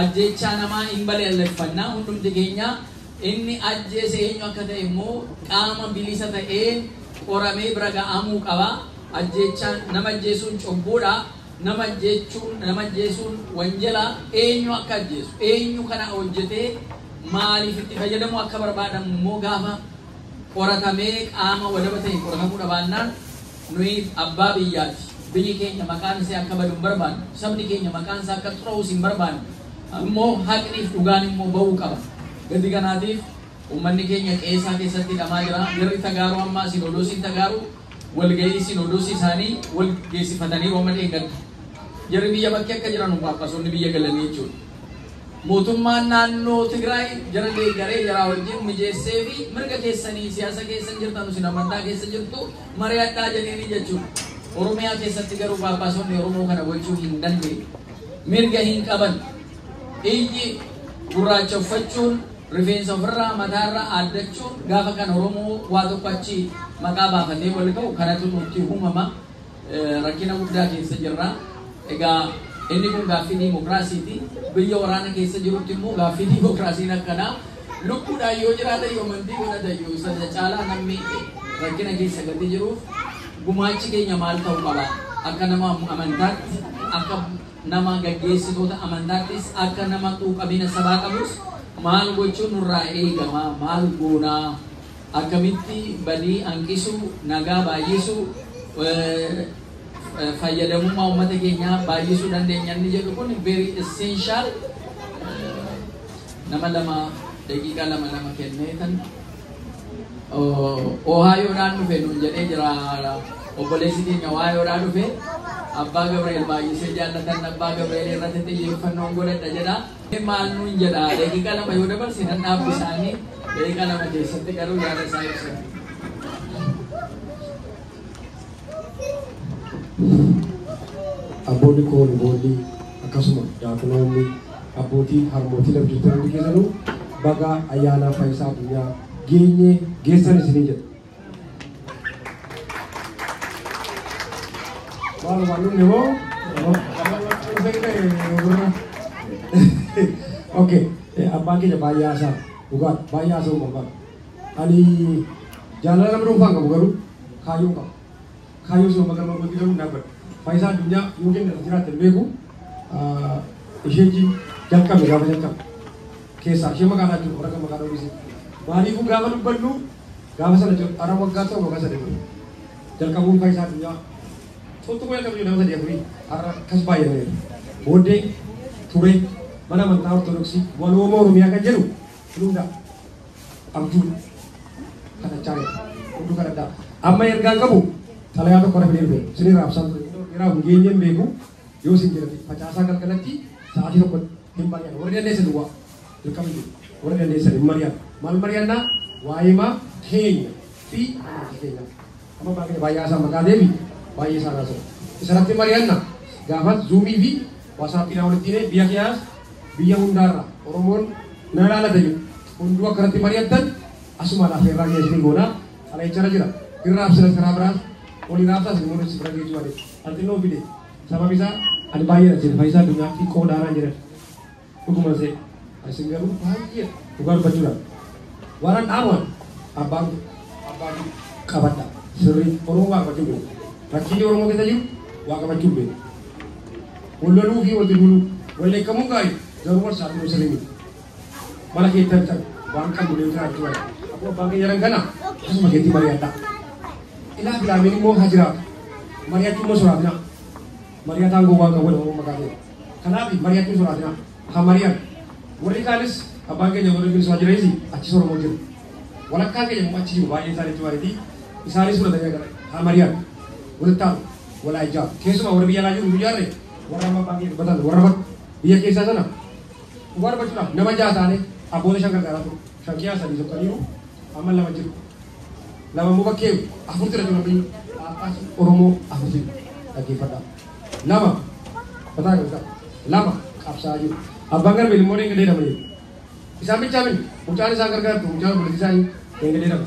Ajjeechaa namaa hin balaaleffannaa hundumti keenya inni ajjeese eenyu akka ta'e immoo qaama bilisa ta'een qoramee bira ga'amuu qaba. Ajjeechaan nama ajjeesuun cubbuudha. Nama ajjeesuun wanjala. Eenyu akka ajjeesu eenyu kana hojjetee maaliif itti fayyadamu akka barbaadamu immoo gaafa qoratamee qaama walaba ta'e qoratamuu dhabaannaan nuyi abbaa biyyaati. Biyyi keenya maqaan isaa akka badu hin barbaannu. Sabni keenya maqaan isaa akka xuraa'us hin barbaannu. Ammoo haqniif dhugaan immoo ba'uu qaba. Gadi kanaatiif uummanni keenya qeesaa keessatti hidhamaa jira. Jarri tagaaruu ammaa sinodoosiin tagaaruu walga'ii sinodoosii isaanii wal geessifatanii rooma dheengatti. Jarri biyya bakkee akka jiran paappaasonni biyya galanii jechuudha. Mootummaan naannoo Tigraay jara deeggaree jaraa wajjin mijeessee fi mirga keessanii siyaasa keessan jirtan isin amantaa keessa jirtu mari'adhaa jedhanii jechuudha. Oromiyaa keessatti garuu paappaasonni Oromoo kana gochuu hin dandeenye. Mirga hin qaban. Iyyi gurraacha uffachuun rifeensa ofirraa mataarraa aaddachuun gaafa kan Oromoo waa tokko achi maqaa baafatee wal ga'u kanatu nutti uumama. Rakkina guddaa keessa jirra. Egaa inni kun gaaffii diimokiraasiiti. Biyya waraana keessa jirutti immoo gaaffii diimokiraasiin akkanaa lubbuudhaan yoo jiraatan yoo amantii godhatan yoo isa caalaa namni rakkina keessa gadi jiruuf gumaachi keenya maal ta'uu qaba? Akka nama amantaatti, akka nama gaggeessitoota amantaattis, akka nama quuqamina sabaa qabus maal gochuun nurraa eegama? Maal goonaa? Akkamitti badii hanqisuu, nagaa baay'isuu, fayyadamummaa uummata keenyaa baay'isuu dandeenya inni jedhu kun very essential. Nama lama daqiiqaa lama lama kennee tan Ohaayoodhaan dhufe nuun jedhee jira obboleessi keenya Ohaayoodhaan dhufe Abbaa Gabriel baay'isee jaallatan Abbaa Gabriel irratti xiyyeeffannoon godhadha jedha. Maal nuun jedha daqiiqaa lama yoo dabarse nan dhaabbisaanii daqiiqaa lama keessatti garuu yaada isaa ibsan. Abboonni koo luboonni akkasuma diyaaqonoonni abbootiin harmootii lafa jirtan hundi keessanuu baga ayyaana fayyisaa addunyaa geenyee geessan isiniin jedha. Maal waan dhumne moo? Okay, abbaan keenya baay'ee haasaa dhugaa baay'ee haasa'uu barbaada. Ani jaalala nama dhuunfaan qabu garuu kaayyoo qaba. Kaayyoo sun bakka gooti garuu dhaabbadha. Fayyisaa addunyaa yoo kenna jiraatte beeku ishee jalqabe gaafa jalqabe keessaa ishee magaalaa jiru warra magaalaa oolise. Maaliifuu gaafa dubbannu gaafa sana jiru ara waggaa ta'u waggaa sadii ture. Jalqabuun fayyisaa addunyaa tuttuquu jalqabu nama sadii afurii har'a akkas baay'atameera. Booddee ture mana amantaa Ortodoksii walooma Oromiyaa kan jedhu hunda abjuu kadhachaa jira. Hunduu kadhadhaa. Amma ergaan qabu xalayaa tokko irra fidee dhufe isin raabsaan ture. Yeroo hin geenyeen beeku yoo isin jedhate facaasaa galgalatti sa'aatii tokko hin mari'an. Warri dandeessan duwwaa dirqama jiru. Warri dandeessan hin mari'an. Maal mari'annaa? Waa'ee keenya fi amantii keenya. Amma baay'ee baay'ee isaa maqaa deebi baay'ee isaa haasa'u. Isarratti mari'anna gaafas zuumii fi waasaappiidhaan walitti hidhee biyya keenyaas biyya hundaarra Oromoon na ilaalata jiru. Hunduu akkanatti mari'attan asuma laafeerraa geessanii goonaa xalayicharra jira. Irraa absina karaa biraas olii raabsaas immoo nuti bira geejjiba adeemu. Ani xinnoo fide sababni isaa ani baay'ee jedhe fayyisaa addunyaa xiqqoo daanaa jedhan. Dhuguma see isin garuu baay'ee dhugaa dubbachuudhaan. Waraan dhaamuun abbaan qabadha. Sirrii Oromoo waa qabachuu beeku. Rakkinni Oromoo keessa jiru waa qabachuu beeku. Wal loluu fi wal duuluu wal leekkamuun gaarii garuu wal saaxiluu sirrii miti. Mana keessatti ta'u waan qabnu deemu jiraachuu wala. Akkuma abbaan keenya jedhan kana asuma keetti mari'adha. Ilaa filaameen immoo haa jiraatu. Mari'achuun immoo soraatina. Mari'ataan gowwaan qabu Oromoo maqaa ta'e. Kanaaf mari'achuun soraatina. Haa mari'an. Warri kaanis abbaan keenya warri bilisaa jiranis achis Oromoo jiru. Walakkaan keenya immoo achi jiru baay'een isaanii jechuudha. Isaanis fudhatanii agarra. Haa mari'an. Walitti taa'u. Walaa ijaaru. Keessumaa warri biyya alaa jiru nu ijaarre warra amma abbaan keenya dubbatan warra biyya keessaa sana dhugaa dubbachuudhaaf nama ja'a taane abboota shan gargaaraa turu. Shan kiyaa sadii sokkaniiru amma lama jiru. Lama immoo bakkee afur jira jiru biyya Phaaphaasii Oromoo afur jiru dhaggeeffadhaa. Lama mataa keessaa lama qabsaa'aa jiru. Abbaan Garbeel immoo deengadee dha malee. Isaan bichaa miti mucaan isaan gargaartu mucaan obboleettii isaanii deengadee dha.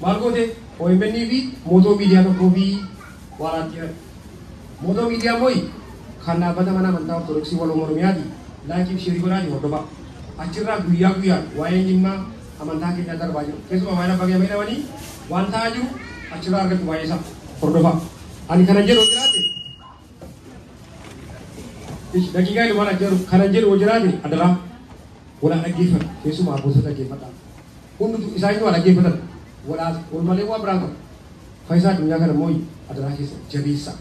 Maal goote OMN fi Mootoo miidiyaa tokkoo fi waaraatti jedhan. Mootoo miidiyaa immoo kan dhaabbata mana amantaa Ortodoksii Walooma Oromiyaati. Like fi share godhaa hordofaa. Achirraa guyyaa guyyaan waa'ee dhimma amantaa keenyaa darbaa jiru. Keessumaa waa'ee abbaa keenya miidhamanii waan ta'aa jiru achirraa argatu baay'ee isaa hordofaa. Ani kana jedhu jiraate daqiiqaa ilmaan ajjeeru kana jedhu jiraate adaraa walaa dhaggeeffatu, keessumaa abboota dhaggeeffadhaa. Hundumtu isaan waa dhaggeeffatan walaa wal malee waa biraan qabu. Faayisaa addunyaa kana immoo adaraa keessa jabeessa.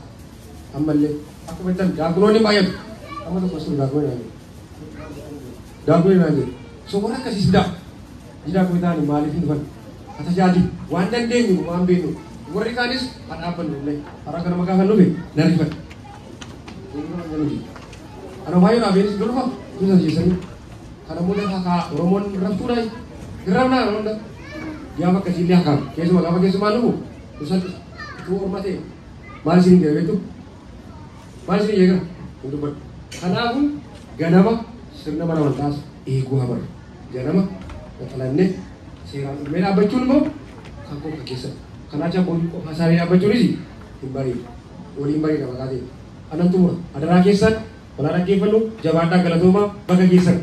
Ammallee akkuma jettan daakunoonni baay'atu. Amma tokko sun daakunoonni naan jedhu. Daakunoonni naan jedhu. So warra akkasiis fidaa. Jidaa kuma ta'anii maaliif hin dhufan? Haa tajaajilu. Waan dandeenyu waan beeknu. Warri kaanis haa dhaabbannu illee. Har'a kana gaafa nufe na rifan. Ana baay'ee dhaabeenis durfa tuusa jeessanii. Kana immoo lafa kaa Oromoon raftuudha. Hin rafnaa hunda. Gaafa akkasiillee hakaa keessumaa gaafa keessumaa dhufu nu salphisa. Utuu orma ta'e maal isin jedhe beektu? Maal isin jedhe hin dubbadhu. Kanaafuu ganama sirna mana amantaas eeguu haa barru. Ganama qaxalannee seeraan dhufnee dhaabbachuun immoo kan koo kan keessan. Kanaacha boolii qofaa isaanii dhaabbachuunis hin bareedu. Waliin bareeda maqaa ta'e. Anan xumura. Adaraa keessan walaa dhaggeeffannu, jabaadhaa, galatoomaa, bakka keessan.